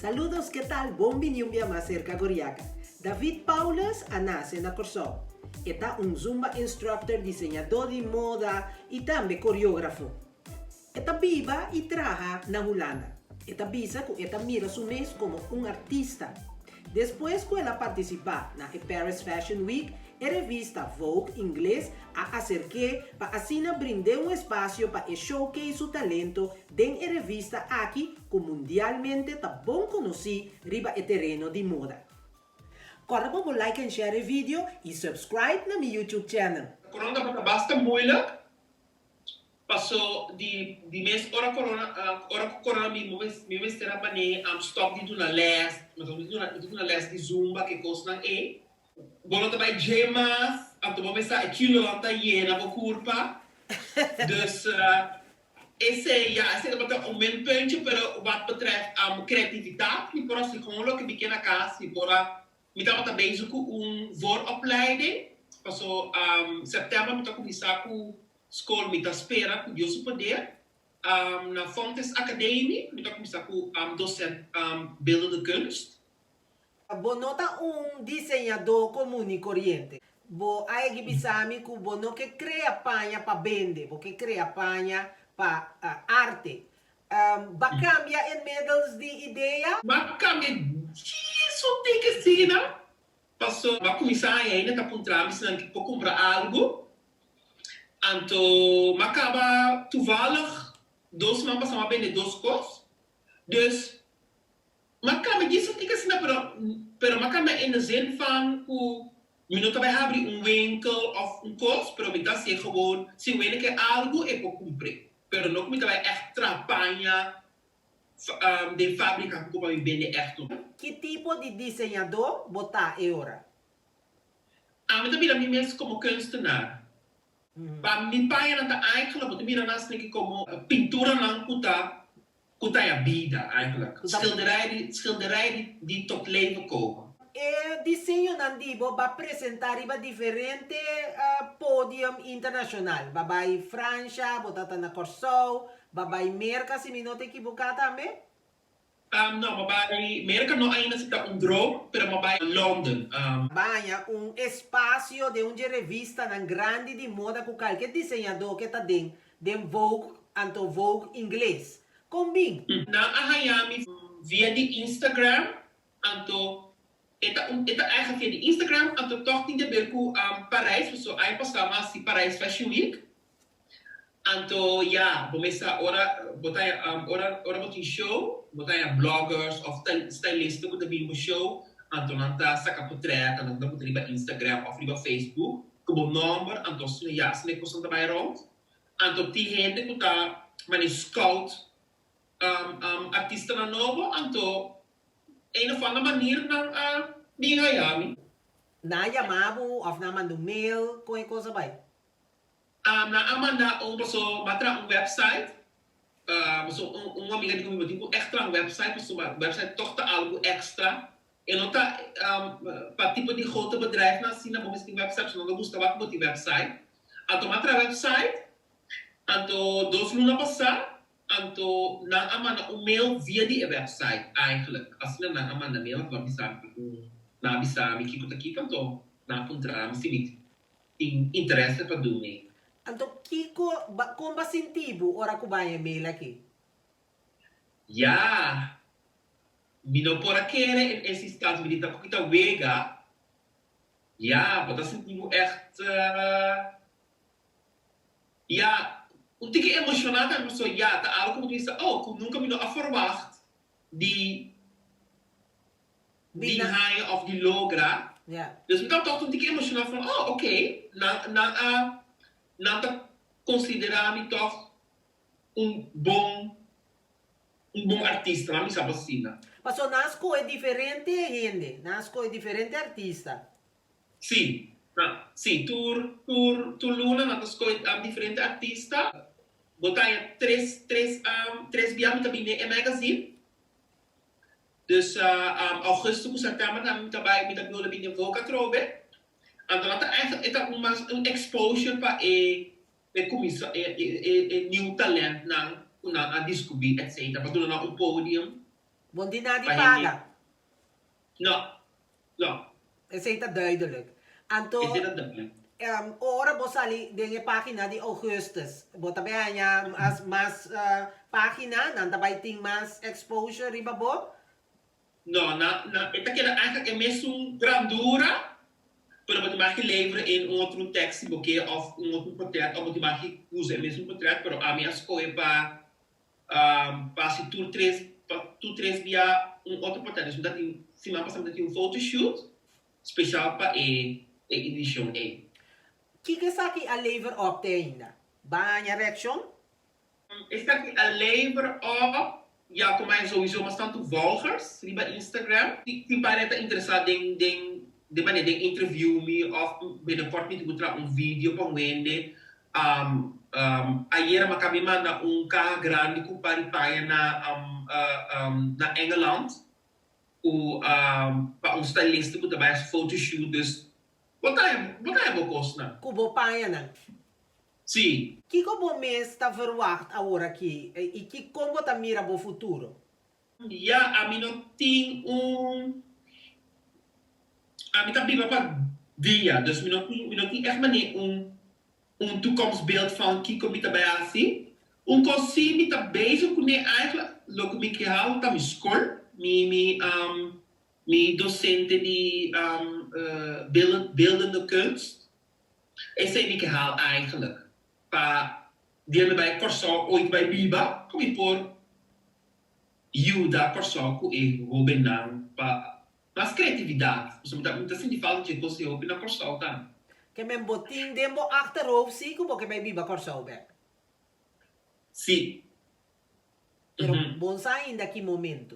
Saludos, ke tal? Bon bini un bia mas serka Goriaka. David Paulus a nase na Kòrsou. E ta un Zumba instructor, diseñadó di moda i tambe koreógrafo. E ta biba i traha na Hulanda. E ta bisa ku e ta mira su mes komo un artista. Despues ku el a partisipá na e Paris Fashion Week, e revista Vogue ingles a aserk'é pa asina brind'é un espasio pa e showcase su talento den e revista aki ku mundialmente ta bon konosí riba e tereno di moda. Kòrda pa bo like en share e video i subscribe na mi YouTube channel. Corona tabata basta moeilijk Paso di di mes ora corona ora cu corona mi mi mester a man'e stop di duna les, mi ta duna mi ta duna les di zumba ke cosnan ey. Bo no ta bay gym mas, anto bo mester e kilonan ta yena bo curpa. Dus esey ya esey tabata un minpuntje pero wat betreft creativitat mi por haci gewoon loke mi ke na cas, mi por a mi tabata bezig cu un vooropleiding paso september mi ta cuminsa cu Skol mi ta spera ku Dios su poder. Na Fontes Academie mi ta kuminsá ku docent Beeldende Kunst. Bo no ta un diseñadó komun i koriente. Bo a egi bisa mi ku bo no ke krea paña pa bende, bo ke krea paña pa arte. Ba kambia inmiddels di idea? Ba kambia djis un tiki asina, paso ba kuminsá haña hende ta puntra mi si nan por kumpra algu. Anto m'a kaba toevallig dos siman pasá m'a bende dos kos. Dus m'a kambia djis un tiki asina pero pero m'a kambia in de zin van ku mi no ta bai habri un winkel òf un kos pero mi ta hasié gewoon si un hende ke algu e por kumpr'é. Pero no ku mi ta bai ègt traha paña den fabrika ku pa mi bende ègt no. Ki tipo di diseñadó bo ta e ora? Ami ta mira mi mes komo kunstenaar. Pa mi pañanan ta eigenlijk, bo ta mira nan asina komo pinturanan ku ta ku ta ya bida eigenlijk. Schilderij di schilderij di di tot leven komen. E diseñonan di bo ba presenta riba diferente podium internashonal. Ba bai Fransha, bo ta ta na Kòrsou, ba bai Merka si mi no ta ekiboká tambe. No, m'a bai Merka no ainda si ta un droom, pero m'a bai London. Baña un espasio den un dje revistanan grandi di moda ku kalke diseñadó ke ta den den Vogue anto Vogue ingles. Kon bin? Nan a haña mi via di Instagram, anto e ta un e ta eigen via di Instagram, anto tòg tin di aber ku Parijs, pasobra aña pasá m'a hasi Parijs Fashion Week. Anto ya, bo mes sa ora bo ta ora ora bo tin show, bo ta haña bloggers of stylisten ku ta bin bo show, anto nan ta saka potrèt, anto nan ta pone riba Instagram of riba Facebook ku bo nòmber, anto asina ya, asina e kosnan ta bai rònt. Anto tin hende ku ta manera scout artistanan nobo, anto een of ander manier nan a bin haña mi. Nan a yama bo of nan a manda un mail, kon e kos a bai? Nan a manda un paso ba traha un website paso un amiga di ku mi bo tin ku ègt traha un website pasobra website tòg ta algu èkstra e no ta pa tipo di grote bedrijfnan asina bo mester tin website pasobra nan ta gusta wak ku bo tin website anto mi a traha website anto dos luna pasá anto nan a manda un mail via di e website eigenlijk asina nan a manda mail anto nan a bisa mi ku nan a bisa mi kiko ta kiko anto nan a puntra mi si mi tin interesse pa dune. Anto kiko ba kon ba sinti bo ora ku baña e mail aki? Ya, mi no por a kere en es instante, mi di ta ku ta wega, ya, bo ta sinti bo echt, ya, un tiki emoshoná tambe pasobra ya, ta algo ku bo ta bisa, oh, ku nunka mi no a forwacht di. Di haña of di logra. Dus mi tabata un tiki emocioná van, oh ok, nan nan a nan ta considerá mi tòg un bon un bon artista, nan bisa bo asina. Pasobra nan a scohe diferente hende, nan a scohe diferente artista. Sí, nan, sí, tur tur tur luna nan ta scohe diferente artista. Bo ta haña tres tres tres bia mi ta bini den e magazine. Dus augustus ku sèptèmber tambe mi ta bai mi ta biola bini Vogue atrobe. Anto nan ta ègt e ta un mas un exposure pa e e kuminsá e e e new talentnan ku nan a diskubrí etcetera pa duna nan un podium. Bo no tin nada di Pa hende. paga. No, no. Esei ta duidelijk. Anto, Esei ta duidelijk. ora bo sali den e pagina di augustus, bo ta bay haña mas mas pagina, nan ta bay tin mas exposure riba bo? No, na na e ta keda eigenlijk e mesun grandura, pero bo tin mag leveren in un otro tekst si bo ke of un otro portret of bo tin mag usa e mesun portret, pero ami a skohe pa pa hasi tur tres pa tur tres bia un otro portret. Dus mi ta tin siman pasa mi ta tin un photoshoot special pa e e edicion ei. Kiko esaki a lever op te ainda? Ba haña reaccion? Esaki a lever op ya ku mai souiso mas tantu volgers riba Instagram. Tin pare ta interesa den den den manera den interview mi of binnenkort mi tin ku traha un video pa un hende. Ayera mi a kabi manda un kaha grandi ku par di paña na na Engeland ku pa un styliste ku ta bai hasi photoshoot dus bo ta bo ta haya bo kosnan. Ku bo pañanan. Sí. Kiko bo mes ta verwagt aworakí i ki kon bo ta mira bo futuro? Ya, ami no tin un. Ami ta biba pa dia, dus mi no tin, mi no tin ègt manera un un toekomstbeeld van kiko mi ta bai hasi. Un kos sí mi ta bezig kuné eigenlijk, loke mi ke hou ta mi skol, mi mi mi docente di beeldende kunst. Esei mi ke haal eigenlijk. Pa dia mi bai Kòrsou ooit bai biba ku mi por yuda Kòrsou ku e hobennan pa mas kreatividat. Pasobra mi ta mi ta sinti falta dje kos di hopi na Kòrsou tambe. Ke men bo tin den bo achterhoofd si ku bo ke bai biba Kòrsou bek? Si. Pero bo no sa ainda ki momento.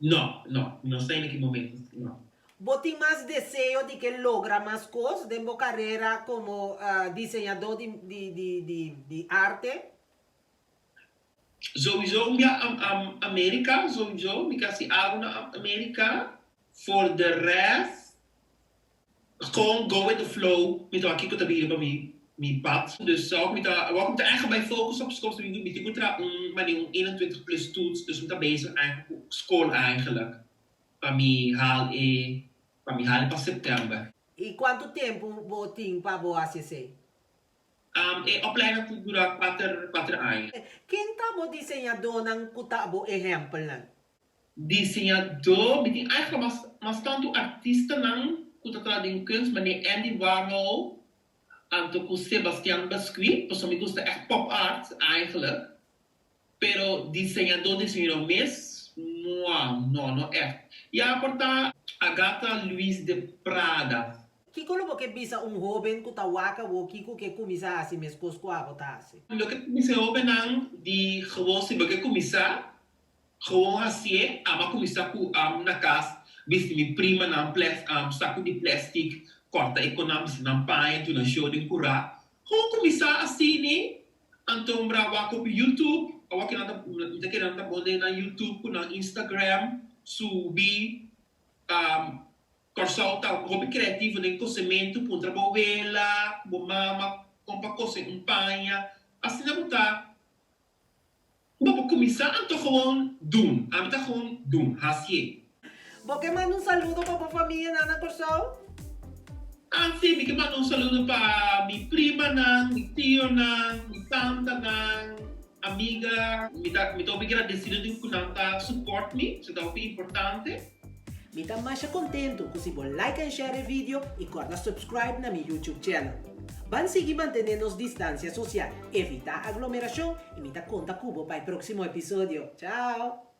No, no, mi no sa ainda ki momento, no. Bo tin mas deseo di ke logra mas kos den bo karera komo diseñadó di di di di di arte? Souiso un bia Amerika, souiso mi ke hasi algu na Amerika. For de rest, Gewoon go with the flow, mi ta wak kiko ta bini riba mi mi pad. Dus awor ku mi ta awor ku mi ta eigenlijk bai focus op skol, mi mi tin ku traha un manera un 21 plus toets, dus mi ta bezig eigenlijk ku skol eigenlijk pa mi haal e pa mi haal e pa september. I kuantu tempu bo tin pa bo hasi esei? E opleiding ta dura kuater kuater aña. Ken ta bo diseñadónan ku ta bo ehèmpelnan? Diseñadó, mi tin eigenlijk mas mas tantu artistanan ku ta traha den kunst manera Andy Warhol anto ku Sebastian Basquiat pasobra mi gusta ègt pop art eigenlijk pero diseñadó diseñadó mes mua no no ègt. Ya por ta Agatha Luis de Prada. Kiko lo bo ke bisa un hóben ku ta wak awor kiko ke kuminsá hasi meskos ku abo ta hasi? Loke ta bisa e hóbennan di gewoon si bo ke kuminsá Gewoon hasié, am a kuminsá ku am na kas bisti mi primanan ples am saku di plèstik, kòrta e konan bisti nan paña duna show den kurá. Gewoon kuminsá asini, anto mra wak op YouTube, awor ke nan ta mi ta kere nan ta bon den nan YouTube ku nan Instagram, subi am Kòrsou ta hopi kreativo den kosementu, puntra bo wela ku bo mama kon pa kose un paña, asina bo ta. Bo por kuminsá anto gewoon dun. Ami ta gewoon dun, hasié. Bo ke manda un saludo pa bo famianan na Kòrsou? Ah sí, mi ke manda un saludo pa mi primanan, mi tionan, mi tantanan, amiga. Mi ta mi ta hopi gradesido di ku nan ta support mi, esei ta hopi importante. Mi ta masha kontentu ku si bo like en share e video i kòrda subscribe na mi YouTube channel. Ban sigui mantené nos distansia sosial, evitá aglomerashon i mi ta konta ku bo pa e próksimo episodio. Chao!